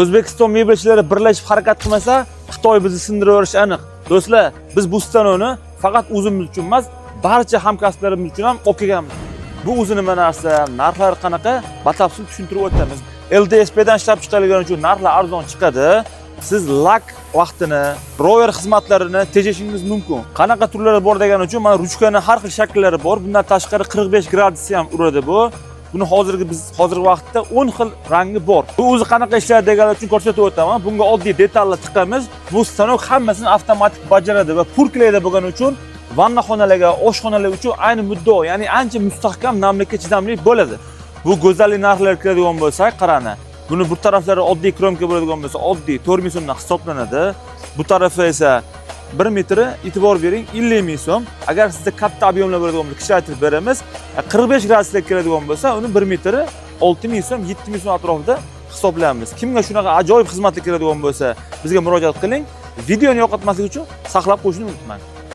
O'zbekiston mebelchilari birlashib harakat qilmasa, Xitoy bizni sindiraverishi aniq. Do'stlar, biz bu stanokni faqat o'zimiz uchun emas, barcha hamkasblarimiz uchun ham olib kelganmiz. Bu o'zi nima narsa, narxlari qanaqa, batafsil tushuntirib o'tamiz. LDSP dan ishlab chiqarilgani uchun narxlar arzon chiqadi. Siz lak vaqtini, rover xizmatlarini tejashingiz mumkin. Qanaqa turlari bor degani uchun mana ruchkani har xil shakllari bor. Bundan tashqari 45 gradusni ham uradi bu. Buni hozirgi biz hozirgi vaqtda 10 xil rangi bor. Bu o'zi qanaqa ishlaydi deganlar uchun ko'rsatib o'taman. Bunga oddiy detallar tiqamiz. Bu stanok hammasini avtomatik bajaradi va purklaydi bo'lgani uchun vannaxonalarga, oshxonalar uchun ayni muddao, ya'ni ancha mustahkam, namlikka chidamli bo'ladi. Bu go'zallik narxlariga kiradigan bo'lsak, qarani. Buni bu taraflari oddiy kromka bo'ladigan bo'lsa, oddiy 4000 so'mdan hisoblanadi. Bu tarafi esa 1 metri, e'tibor bering, 50 ming so'm. Agar sizda katta объем lar bo'ladigan bo'lsa, kichraytirib beramiz. 45 gradusga keladigan bo'lsa, uni 1 metri 6 ming so'm, 7 ming so'm atrofida hisoblaymiz. Kimga shunaqa ajoyib xizmatlar keladigan bo'lsa, bizga murojaat qiling. Videoni yo'qotmaslik uchun saqlab qo'yishni unutmang.